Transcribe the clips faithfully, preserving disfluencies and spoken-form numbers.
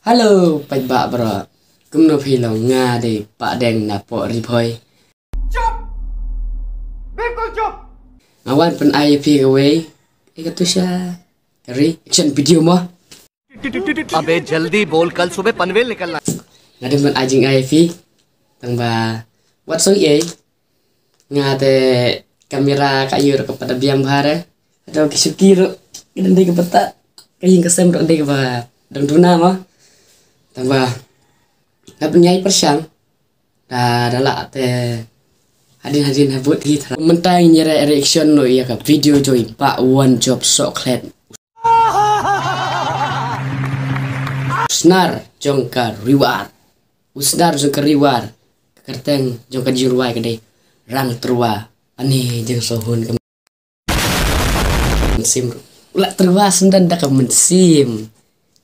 Hello, paidbah baroh. Kumno phi long? Nga dei Bah Deng na Pohri Bhoi. Chop! Bilkul chop! Nga wan pyn-ai ïa phi kawei, eh, katu sha ka reaction video mo. अबे जल्दी बोल, कल सुबह पनवेल निकलना। Nga dang pyn-ai jingai ïa phi. Tang ba wat song ei. Nga te kamera ka ïoh ruh ka pat da biang bha re. Hato ki shuki ruh ka dang dei ka pat ta, ka ïing ka sem ruh dei kaba dang duna mo. Tang ba nga pynïaid pyrshang da, da lah te hadien hadien ha bud hi tharai. Mynta ngin ïa re-, reaction noh ïa ka video jong i Bah Wanjop Sohkhlet. Snar jong ka Riwar. U snar jong ka Riwar. Ka kyrteng jong ka jingrwai ka dei Rang Tyrwa. Ani jingsohun ka mynsiem ruh. U la tyrwa syndon da ka mynsiem.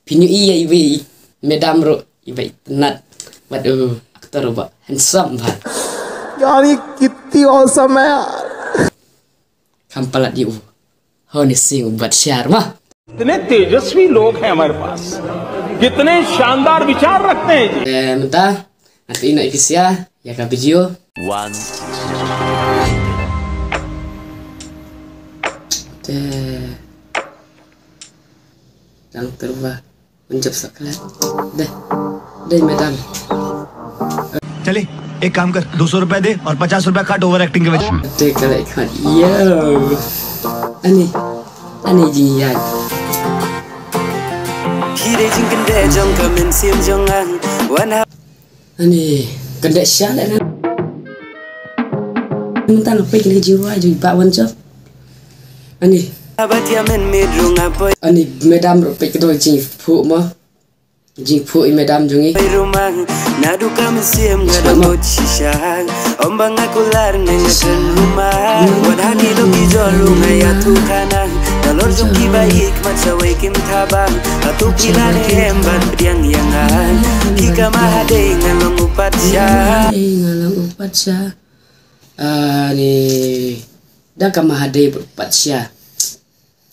Phin ïohi ïa iwei i madam ruh, iba itynnad bad u actor uba handsome bha. यार, ये कितनी औसम है यार। Kham palat ïa u. Honey Singh u bat shar ma. इतने तेजस्वी लोग हैं हमारे पास, कितने शानदार विचार रखते हैं जी। Eh, mynta nga pynïaid ïa phi sha ïa ka video. One. Te Rang Tyrwa. Wanjop Sohkhlet. Dei. Dei madam. चले, एक काम कर, दो सौ रुपए दे और पचास रुपए काट ओवर एक्टिंग के वजह। Dei, kale kat. Yo. Ani. Ani jingïaid. Ki dei jingkyndit jong ka mynsiem jong nga. Wan ha Ani, kyndit sha leh ngan. Mynta nga peit kane ka jingrwai jong i Bah Wanjop. Ani. Haba ïa men mih rung apoi. Ani, madam ruh peit ka dei jingphuh mo. Jingphuh i madam jong i. Rumang, naduh ka mynsiem nga dang mut shisha. Ym ba nga kular ne nga kren rumang. Wat ha ki lok ki jor rung nga ïathuh kane. Nalor jong kiba ïeit mat shawei kim thabang. Hato phi la ne em ban pdiang ïa nga. Ki kama hadei nga long u pat sha. Hadei nga long u pat sha. Ani da kama hadei bad u pat sha.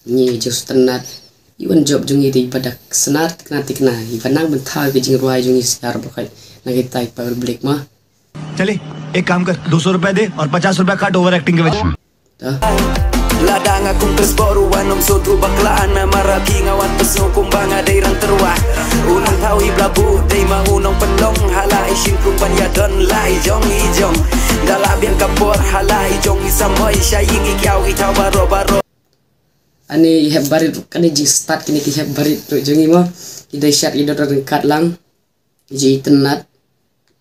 Ngi ju sngewtynnad. I Wanjop jong ngi dei ba da snar thikna thikna. I ba nang ban thaw ïa ka jingrwai jong ngi sha baroh khoit na kitai public ma. चले, एक काम कर, दो सौ रुपए दे और पचास रुपए काट ओवर एक्टिंग के वजह। Lada nga kum kyrspor u wan ym sngewthuh bakla namar ha phi nga wan pynsngew kumba nga dei Rang Tyrwa. U nongthaw i bla buh dei ma u nongpynlong ha la i shim kum ban ïadon la i jong i jong. Da la biang ka por ha la i jong i samoi sha ïing i kiaw i thaw baroh baroh. Ani i hep barit ruh kane jingstad kine ki hep barit ruh jong i mo. Ki dei shad i dot ryngkat lang. Ji itynnad.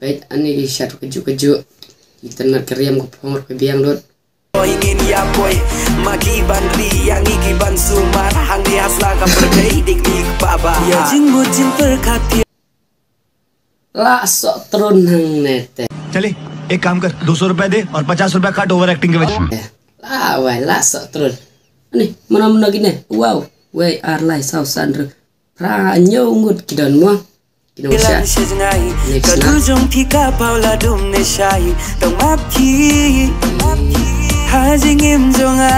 Peit ani ki shad kajuh kajuh. Itynnad ka riam ka phong ka biang dot. Oi ngin ïa poi ma ki ban ri ïa ngi ki ban sumar hangne ha sla ka pyrthei dik dik ba ba. Ïa jingmut jingpyrkhat ïa. La soh trun hangne te. चले, एक काम कर, दो सौ रुपए दे और पचास रुपए काट ओवर एक्टिंग के वजह। La wai la soh trun. Ani mano mano kine. Wow. Wei ar lai saw san ru. Phra hynñiew ngut ki don mo. Ki don sha. Next na. Ka dur jong phi ka paw la dum ne shai. Tang map ki. Ha jingim jong nga.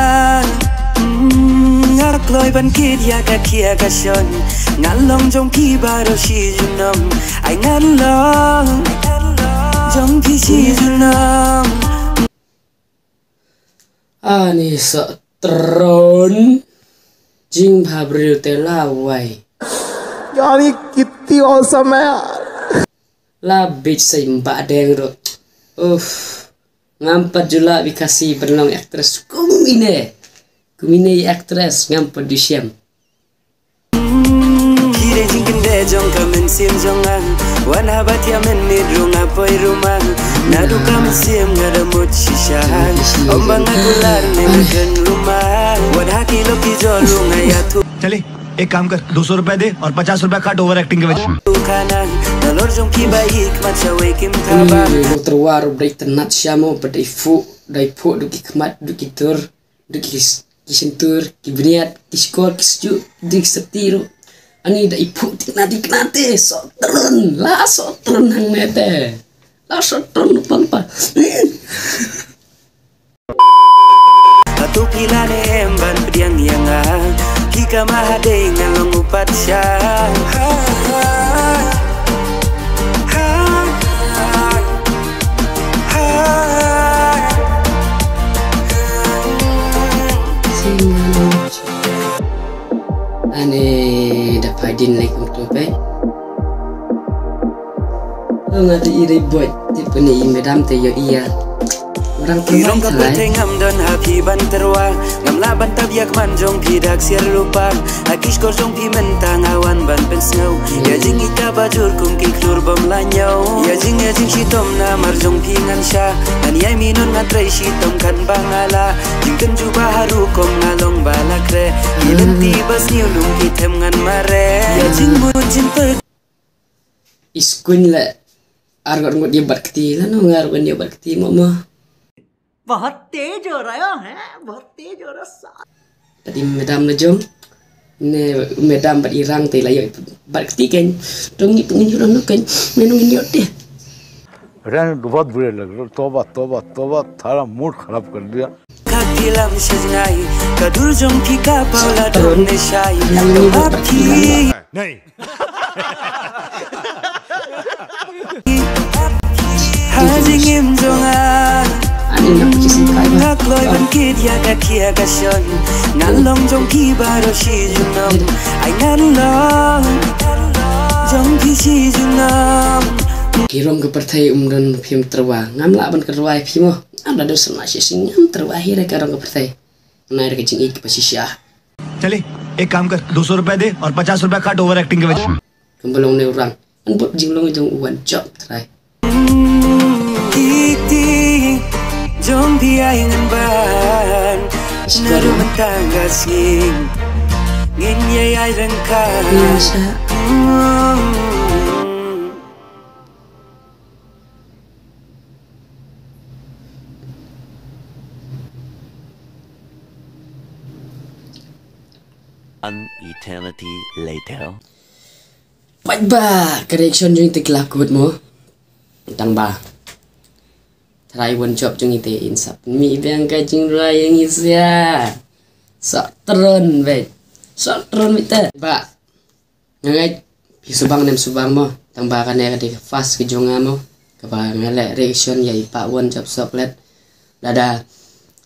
Mm, ngar kloi ban kit ïa ka khia ka shon. Ngan long jong phi baroh shi junom. Ai ngan long jong phi shi junom. Ani soh trun. Jingbhabriew te la wai. यार, ये कितनी औसम है यार। La bit sa i Bah Deng ruh. Uff. Ngam pat ju lah ba i Khasi ban long actress kum ine. Kum ine i actress ngam pat ju shem. Ki dei jingkyndit jong ka mynsiem jong nga. Wan haba ïa men mih rung apoi rumang. Naduh ka mynsiem nga dang mut shisha. Ym ba nga kular ne nga kren rumang. Wat ha ki lok ki jor rung nga ïathuh. चले, एक काम कर, दो सौ रुपए दे और पचास रुपए काट ओवर एक्टिंग के वजह। Nalor jong kiba ïeit mat shawei kim thabang. Nongtyrwa ruh ba dei tynnad sha mo ba dei phuh, dei phuh dei ki khmat, dei ki dur. Dei ki s-, ki shyntur, ki bniat, ki shkor, ki sjuh, dei ki sati ruh. Ani da i phuh thikna thikna te, soh trun, la soh trun hangne te. La soh trun lypa lypa. Hato phi la ne em ban pdiang ïa nga. Phi kama hadei nga long u pat sha. Eh, da phaidin lei kumto peit. Nga te i rei boit, tip kane i madam te ïoh ïa. Orang ki rong ka pyrthei ngam don ha phi ban tyrwa. Ngam lah ban tap ïa ka man jong phi da ka siar lypa. Ha ki shkor jong phi mynta nga wan ban pynsngew. Ïa jingïeit kaba jur kum ki khlur bym lah ñiew. Ïa jing, ïa jingshitom namar jong phi ngan shah. Ngan ïai minot ngan trei shitom kan ba nga lah. Jingtynjuh ba harum kum nga long ba la khreh. Ki lynti ba sniew num ki them ngan mareh. Ïa jingmut jingpyrkhat. Iskuin la. Arngut ngut ïa bat kti la no ngar ban ïa bat kti mo mo. बहुत तेज हो रहा है, बहुत तेज हो रहा है। Tadi madam la jong. Ne madam bat irang te la ïa bat kti kan. Tong ngi pung ngi no kan. Ne nung ngi te. रहने दो, बहुत बुरे लग रहे हो। तौबा, तौबा, तौबा, सारा मूड खराब कर दिया। Ka kilam sejngai, ka dur jong phi ka paw la dur ne shai. Ka bap phi. नहीं। Ha jingim jong nga. Nga kloi ban kit ïa ka khia ka shon. Ngan long jong phi baroh shi junom. Ai ngan long jong phi shi junom. Ki rong ka pyrthei um don phim tyrwa. Ngam lah ban kyrwa ïa phi mo. Ngam lah don sma shi sing ngam tyrwa hi re ka rong ka pyrthei. Nai re ka jingïeit ka pa shisha. चले, एक काम कर, दो सौ रुपए दे और पचास रुपए काट ओवर एक्टिंग के वजह से। Kumba long ne u rang. An bot jinglong jong u wan jop trai. Kiti jong phi ai ngan ban. Naduh mynta ka sngi ngin ïai ai ryngkat. An eternity later. Pait ba ka reaction jong ite ki la kut mo. Tang ba trai wan jop jong ite in sap mi biang ka jingrwai ïa ngi sia. Sok tron bet. Sok tron bet te. Ba nga ngeit phi subang nem subang mo. Tang ba kane ka dei ka first ka jong nga mo. Kaba nga leh reaction ïa i Pah Wan Jop Sok Let. Lada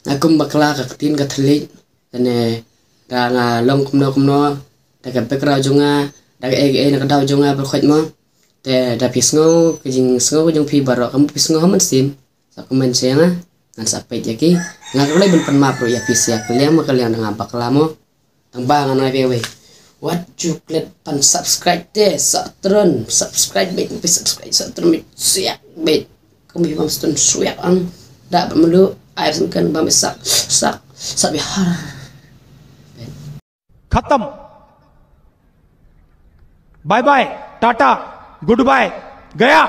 nga kum bakla ka ktien ka thylliej. Tane da nga long kumno kumno da ka background jong nga, da ka ei ka ei na ka daw jong nga ba khot mo. Te da phi sngew ka jingsngew ka jong phi baroh, kam phi sngew ha mynsiem. Sa comment sha nga, ngan sa peit ïa ki. Nga ka lei ban pan map ruh ïa phi sia ka liang ma ka liang da nga bakla mo. Tang ba ngan ai wei wei. Wat ju klet pan subscribe te, sa tron subscribe beit, phi subscribe sa tron beit, siak beit. Kami bam stun suyak ang. Da bam lu air sengken bam sak sak sak bihar. खत्म। Bye bye, tata, goodbye, गया।